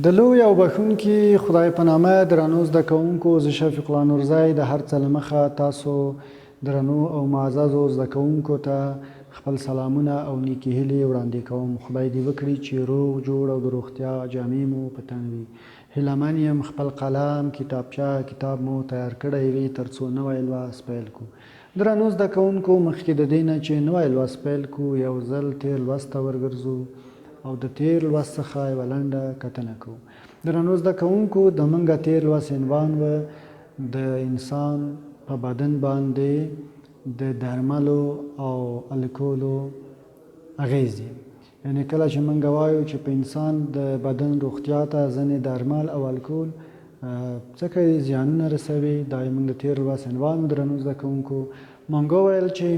د لوی او بښونکي خدای په نامه درنو زده کوونکو، زه شفیق الله نورزی د هر څه له مخه تاسو درنو او معززو زده کوونکو ته خپل سلامونه او نیکې هیلې وړاندې کوم. خدای دې وکړي چې روغ جوړ او د روغتیا جامې مو په تن وي. هیله من یم خپل قلم، کتابچه، کتاب مو تیار کړی وي ترڅو نوی لوست پیل کړو. درنو زده کوونکو، مخکې د دې نه چې نوی لوست پیل کړو، یو ځل تېر لوست ته ورګرځو او د تېر لوست څخه یوه لنډه کتنه کوو. درنو زده کوونکو، د مونږه تېر لوست عنوان و د انسان په بدن باندې د درملو او الکولو اغېزې. یعنې کله چې مونږ وایو چې په انسان د بدن روغتیا ته ځینې درمل او الکول څه کوي، زیانونه رسوي، دا یې مونږ د تېر لوست عنوان و. درنو زده کوونکو، مونږ وویل چې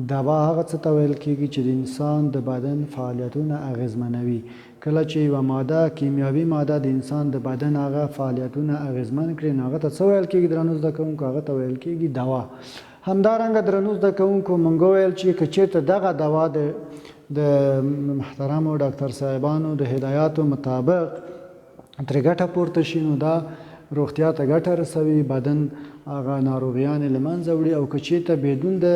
دوا هغه څه ته ویل کېږي چې د انسان د بدن فعالیتونه اغېزمنوي. کله چې یوه ماده، کیمیاوي ماده، د انسان د بدن هغه فعالیتونه اغېزمن کړي، نو هغه ته څه ویل کېږي درنو زده کوونکو؟ هغه ته ویل کېږي دوا. همدارنګه درنو زده کوونکو، مونږ وویل چې که چېرته دغه دوا د د محترمو ډاکتر صاحبانو د هدایاتو مطابق ترې ګټه پورته شي، نو دا روغتیا ته ګټه رسوي، بدن هغه ناروغیانې له منځه وړي، او که چېرته بدون د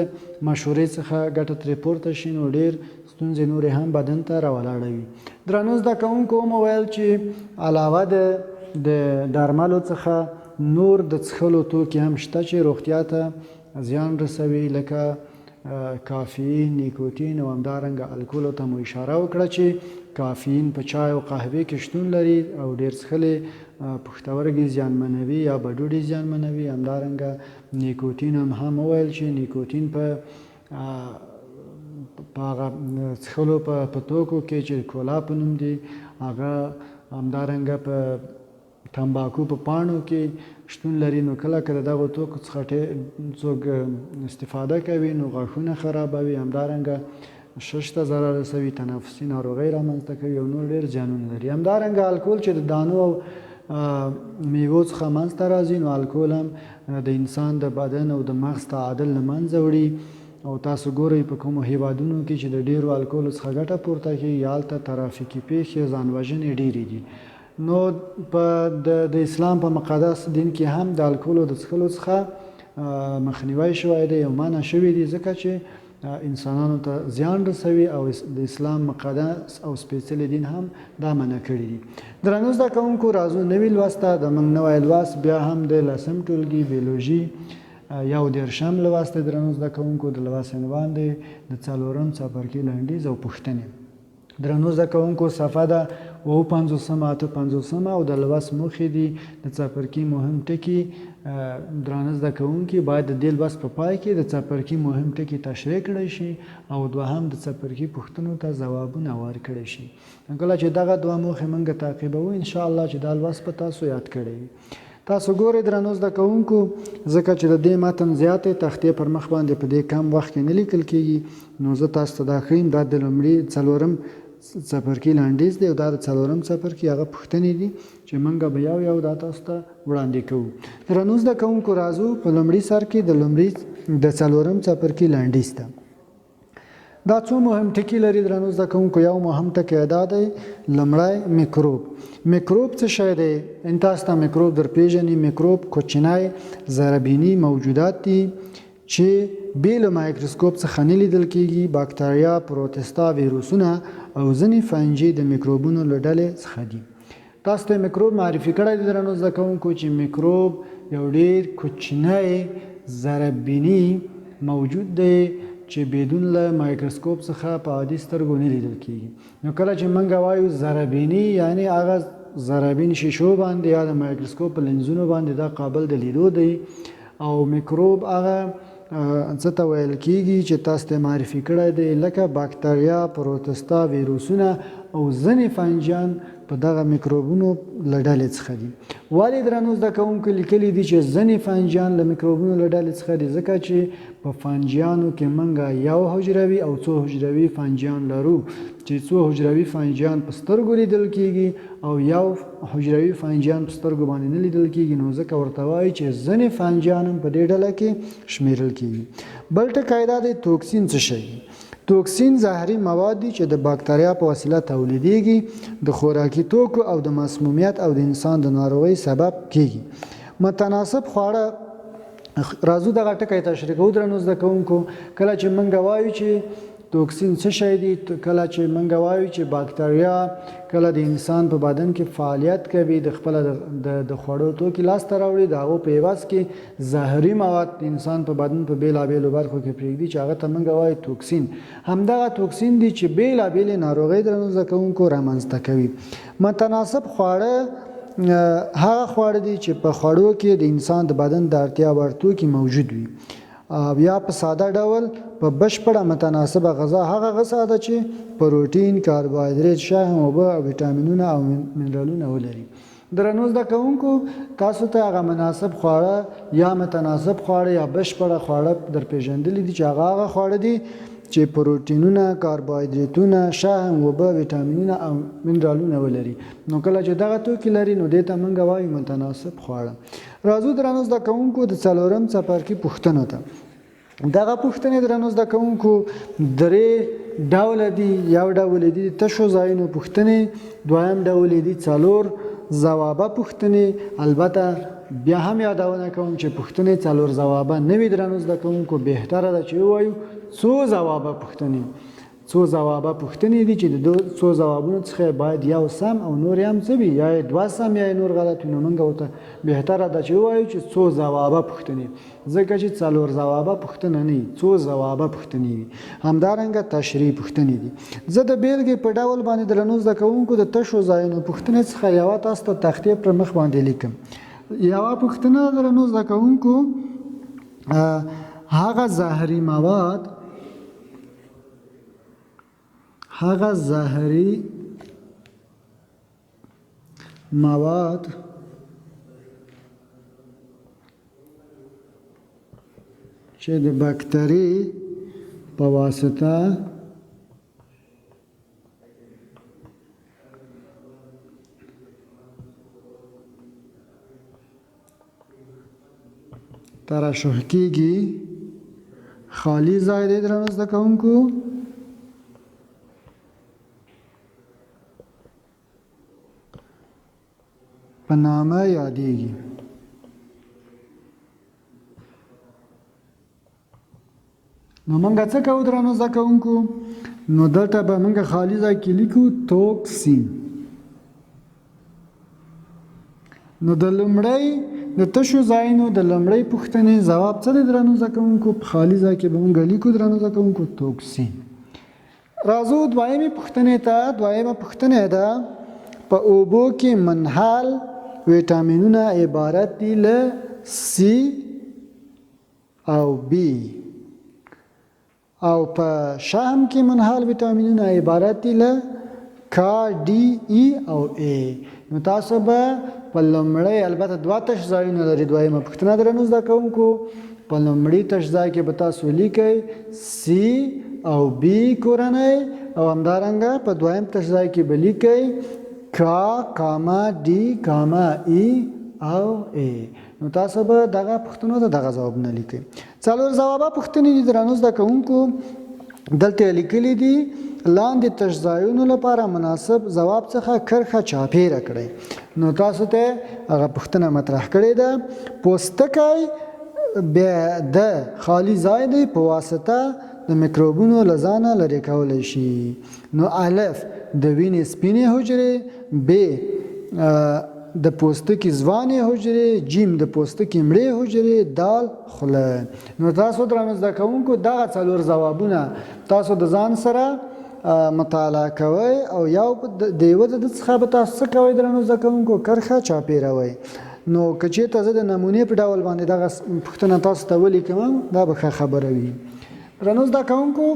مشورې څخه ګټه ترې پورته شي، نو ډېر ستونزې نورې هم بدن ته راولاړوي. درنو زده کوونکو، ومو ویل چې علاوه د د درملو څخه نور د څښلو توکي هم شته چې روغتیا ته زیان رسوي، لکه کافیین، نیکوتین او همدارنګه الکولو ته مو اشاره وکړه چې کافیین په چای او قهوې کې شتون لري او ډېر څښلې پښتورګي زیانمنوي یا بډوډي زیانمنوي. همدارنګه نیکوتین هم وویل چې نیکوتین په په هغه څښلو په توکو کې چې کولا په نوم دي، هغه همدارنګه په تنباکو په پاڼو کې شتون لري، نو کله که د دغو توکو څخه څوک استفاده کوي، نو غاښونه خرابوي، همدارنګه شش ته ضرر رسوي، تنفسي ناروغۍ رامنځته کوي او نور ډېر زیانونه لري. همدارنګه الکول چې د دانو او میوو څخه منځته راځي، نو الکول هم د انسان د بدن او د مغز تعادل له منځه وړي، او تاسو ګورئ په کومو هیوادونو کې چې د ډیرو الکولو څخه ګټه پورته کیږي، هلته ترافیکي پیښې، ځانوژنې ډیرې دي. نو په د اسلام په مقدس دین کې هم د الکولو د څښلو څخه مخنیوی شوی دی او منع شوی دی، ځکه چې انسانانو ته زیان رسوي، او د اسلام مقدس او سپېڅلي دین هم دا منع کړي دي. درنو زده کوونکو، راځو نوي لوست ته. د موږ نوی لوست بیا هم د لسم ټولګي بیولوژي 31 لوست دی. درنو زده کوونکو، د لوست عنوان دی د څلورم څپرکي لنډیز او پوښتنې. درنو زده کوونکو، صفحه ده 57مه، 58مه، او د لوست موخې دي د څپرکي مهم ټکي. درانه زده کوونکي باید د دې لوست په پای کې د څپرکي مهم ټکي تشریح کړی شي او دوهم د څپرکي پوښتنو ته ځوابونه ورکړی شي. کله چې دغه دوه موخې مونږ تعقیبوو، ان شاء الله چې دا لوست به تاسو یاد کړی وي. تاسو ګورئ درنو زده کوونکو، ځکه چې د دې متن زیاتې تختې پر مخ باندې په دې کم وخت کې نه لیکل کیږي، نو زه تاسو ته دا ښیم. دا د لومړي څلورم څپرکي لنډیز دی او دا د څلورم څپرکي هغه پوښتنې دي چې مونږ به یو یو دا تاسو ته وړاندې کوو. درنو زده کوونکو، راځو په لومړي سر کې د لومړي د څلورم څپرکي لنډیز ته. دا څو مهم ټکي لري درنو زده کوونکو. یو مهم ټکی دا دی، لومړی میکروب. میکروب څه شی دی؟ ان تاسو ته میکروب در پیژني. میکروب کوچنی ذره موجودات دي چې بې له مایکروسکوپ څخه نه لیدل کیږي. باکتریا، پروتستا، ویروسونه او ځینې فنجي د میکروبونو له ډلې څخه دي. تاسو ته میکروب معرفي کړی دی درنو زده کوونکو چې میکروب یو ډیر کوچنی ذره بینی موجود دی چې بدون له مایکروسکوپ څخه په عادي سترګو نه لیدل کیږي. نو کله چې موږ وایو ذره بینی، یعنی هغه ذره بین شیشو باندې یا د مایکروسکوپ په لینزونو باندې دا قابل د لیدو دی. او میکروب هغه څه ته ویل کیږي چې تاسو ته معرفي کړی دی، لکه باکتریا، پروتستا، ویروسونه او ځینې فنجیان په دغه میکروبونو له ډلې څخه دي. ولې درنو زده کوونکو لیکلي دي چې ځینې فنجیان له میکروبونو له ډلې څخه دي؟ ځکه چې په فنجیانو کې مونږ یو حجروي او څو حجروي فنجیان لرو، چې څو حجروي فنجیان په سترګو لیدل کیږي او یو حجروي فنجیان په سترګو باندې نه لیدل کیږي، نو ځکه ورته وایي چې ځینې فنجیان هم په دې ډله کې شمیرل کیږي. بل ټکی دا دی، توکسین څه شی دی؟ توکسین زهري مواد دي چې د باکتریا په وسیله تولیدیږي، د خوراکي توکو او د مسمومیت او د انسان د ناروغۍ سبب کیږي. متناسب خواړه راځو دغه ټکی تشریح کوو درنو زده کوونکو. کله چې موږ وایو چې توکسین څه شی دی، کله چې موږ وایو چې باکتریا کله د انسان په بدن کې فعالیت کوي، د خپل د خوړو توکي لاسته راوړي، د هغو په عوض کې زهري مواد د انسان په بدن په بېلابېلو برخو کې پرېږدي چې هغه ته موږ وایو توکسین. همدغه توکسین دي چې بېلابېلې ناروغۍ درنو زده کوونکو رامنځته کوي. متناسب خواړه هغه خواړه دي چې په خوړو کې د انسان د بدن د اړتیا وړ توکي موجود وي، او یا په ساده ډول په بشپړه متناسبه غذا هغه غذا ده چې پروټین، کاربوهایدریت، شحم، اوبه او ویټامینونه او منرالونه ولري. درنو زده کوونکو، تاسو ته هغه مناسب خواړه یا متناسب خواړه یا بشپړه خواړه در پیژندلي دي چې هغه هغه خواړه دي چې پروټینونه، کاربوهایدریتونه، شحم، اوبه، ویټامینونه او منرالونه ولري. نو کله چې دغه توکي لري نو دې ته موږ وایو متناسب خواړه. راځو درنو زده کوونکو د څلورم څپرکي پوښتنو ته. دغه پوښتنې درنو زده کوونکو درې ډوله دي. یو ډول دي تشو ځایونو پوښتنې، دویم ډول دي څلور ځوابه پوښتنې. البته بیا هم یادونه کوم چې پوښتنې څلور ځوابه نه وي درنو زده کوونکو، بهتره ده چې ووایو څو ځوابه پوښتنې. څو ځوابه پوښتنې دي چې د څو ځوابونو څخه باید یو سم او نور یې هم څه وي، یا یې دوه سم یا یې نور غلط وي. نو موږ ورته بهتره ده چې ووایو چې څو ځوابه پوښتنې، ځکه چې څلور ځوابه پوښتنه نه وي، څو ځوابه پوښتنې وي. همدارنګه تشریح پوښتنې دي. زه د بېلګې په ډول باندې درنو زده کوونکو د تشو ځایونو پوښتنې څخه یوه تاسو ته تختې پر مخ باندې لیکم. یوه پوښتنه درنو زده کوونکو، هغه زهري مواد هغه زهري مواد چې د بکتري په واسطه ترشح کیږي، خالی ځای دی درنو زده کوونکو، په نامه یادیږي. نو موږ څه کوو درنو زده کوونکو؟ نو دلته به موږ خالي ځای کې لیکو توکسین. نو د لومړۍ د تشو ځایونو د لومړۍ پوښتنې ځواب څه دی درنو زده کوونکو؟ په خالي ځای کې به موږ لیکو درنو زده کوونکو توکسین. راځو دویمې پوښتنې ته. دویمه پوښتنه ده، په اوبو کې منحل ویټامینونه عبارت دي له سی او بی، او په شحم کې منحل ویټامینونه عبارت دي له کا، ډي، ای او ای. نو تاسو به په لومړی، البته دوه تش ځایونه لري دویمه پوښتنه درنو زده کوونکو، په لومړي تش ځای کې به تاسو لیکئ سی او بی کورنۍ، او همدارنګه په دویم تش ځای کې به لیکئ کا کاما ډي کاما ای او ای. نو تاسو به دغه پوښتنو ته دغه ځوابونه لیکئ. څلور ځوابه پوښتنې دي درنو زده کوونکو، دلته لیکلي دي لاندې تش ځایونو لپاره مناسب ځواب څخه کرښه چاپیره کړئ. نو تاسو ته هغه پوښتنه مطرح کړې ده، پوستکی بیا د خالی ځای دی په واسطه د میکروبونو له ځانه لرې کولی شي. نو الف د وینې سپینې حجرې، ب د پوستکي ځوانې حجرې، جیم د پوستکي مړې حجرې، دال خوله. نو تاسو درنو زده کوونکو دغه څلور ځوابونه تاسو د ځان سره مطالعه کوئ، او یو د یوه د څخه به تاسو څه کوئ درنو زده کوونکو؟ کرښه چاپېروئ. نو که چېرته زه د نمونې په ډول باندې دغه پوښتنه تاسو ته ولیکم دا به ښه خبره وي. درنو زده کوونکو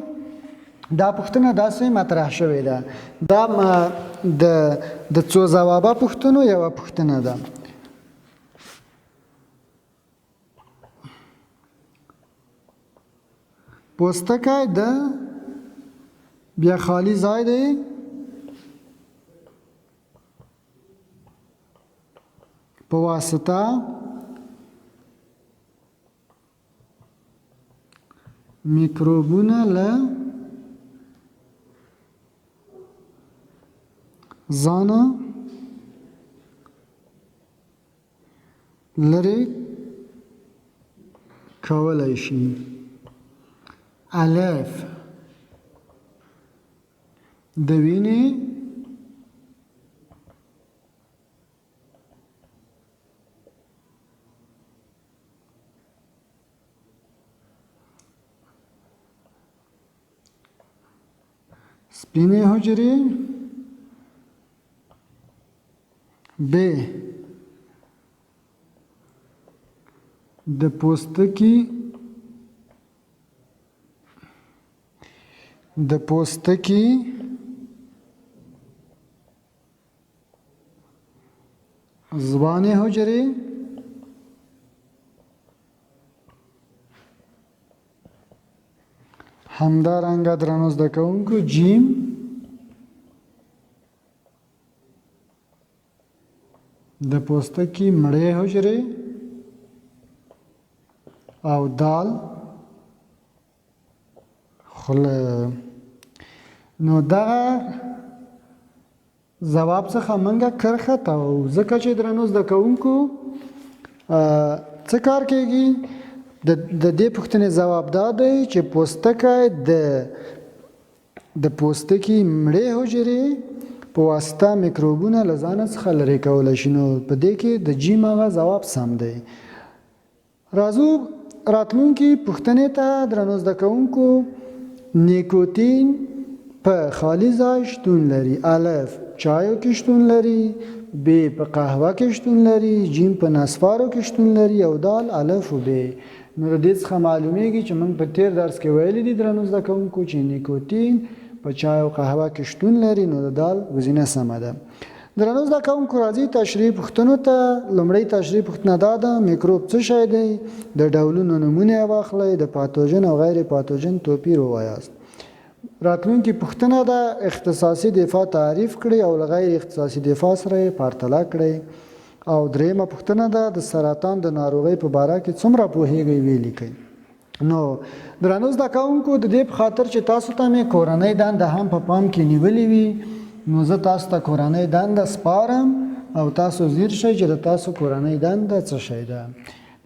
دا پوښتنه داسې مطرح شوې ده، دا د د څو ځوابه پوښتنو یوه پوښتنه ده. پوستکی د بیا خالی ځای دی په واسطه میکروبونه له ځانه لرې کولی شي؟ الف، د وینې سپینې حجرې، ب، د پوستکي د پوستکي ځوانې حجرې، همدارنګه درنو زده کوونکو جیم، د پوستکي مړې حجرې او دال، خوله. نو دغه ځواب څخه منګه کرښه تاوو، ځکه چې درنو زده کوونکو څه کار کیږي؟ د دې پوښتنې ځواب دا دی چې پوستکی د پوستکي مړې حجرې په واسطه میکروبونه له ځانه څخه لرې کولی شي. نو په دې کې د جیم هغه ځواب سم دی. راځو راتلونکي پوښتنې ته درنو زده کوونکو. نیکوتین په خالي ځای شتون لري. الف، چایو کې شتون لري، ب، په قهوه کې شتون لري، جیم، په نسوارو کې شتون لري او دال، الف او ب. نو د دې څخه معلومیږي چې موږ په تیر درس کې ویلي دي درنو زده کوونکو چې نیکوتین په چای او قهوه کې شتون لري، نو د دال ګزینه سمه ده. درنو زده کوونکو، راځي تشریح پوښتنو ته. لومړۍ تشریح پوښتنه دا ده: میکروب څه شی دی؟ د ډولونو نومونه یې واخلئ، د پاتوژن او غیر پاتوژن توپیر ووایاست. راتلونکې پوښتنه ده: اختصاصي دفاع تعریف کړئ او له غیر اختصاصي دفاع سره یې پرتله کړئ. او درېیمه پوښتنه ده: د سرطان د ناروغۍ په باره کې څومره پوهیږئ، ویې لیکئ. نو درنو زده کوونکو، د دې په خاطر چې تاسو ته مې کورنۍ دنده هم په پام کې نیولې وي، نو زه تاسو ته کورنۍ دنده سپارم او تاسو ځیر شئ چې د تاسو کورنۍ دنده څه شی ده.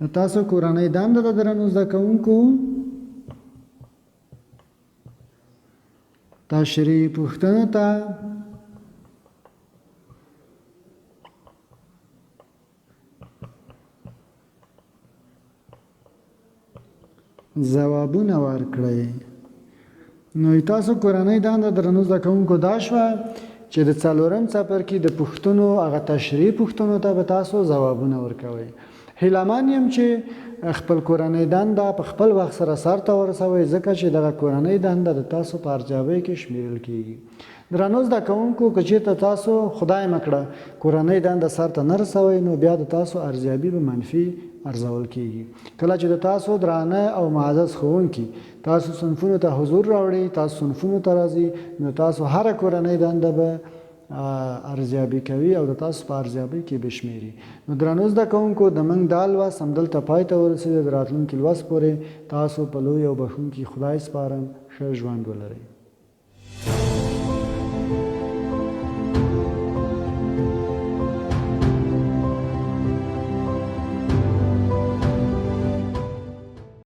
د تاسو کورنۍ دنده ده درنو زده کوونکو تشریح پوښتنو ته ځوابونه ورکړئ. نو تاسو کورنۍ دنده درنو زده کوونکو دا شوه چې د څلورم څپرکي د پوښتنو هغه تشریح پوښتنو ته به تاسو ځوابونه ورکوئ. هیله من یم چې خپل کورنۍ دنده په خپل وخت سره سرته ورسوئ، ځکه چې دغه کورنۍ دنده د تاسو په ارزیابۍ کې شمیرل کیږي. درنو زده کوونکو، که چیرته تاسو خدای مه کړه کورنۍ دنده سرته نه رسوئ، نو بیا د تاسو ارزیابي به منفي ارزول کیږي. کله چې د تاسو درانه او معزز ښوونکي تاسو صنفونو ته حضور راوړي، تاسو صنفونو ته راځي، نو تاسو هره کورنۍ دنده به ارزیابي کوي او د تاسو په ارزیابۍ کې به شمیري. نو درنو زده کوونکو، د موږ دا لوست همدلته پای ته ورسېد. د راتلونکي لوست پورې تاسو په لوی او بښونکي خدای سپارم. ښه ژوند ولرئ.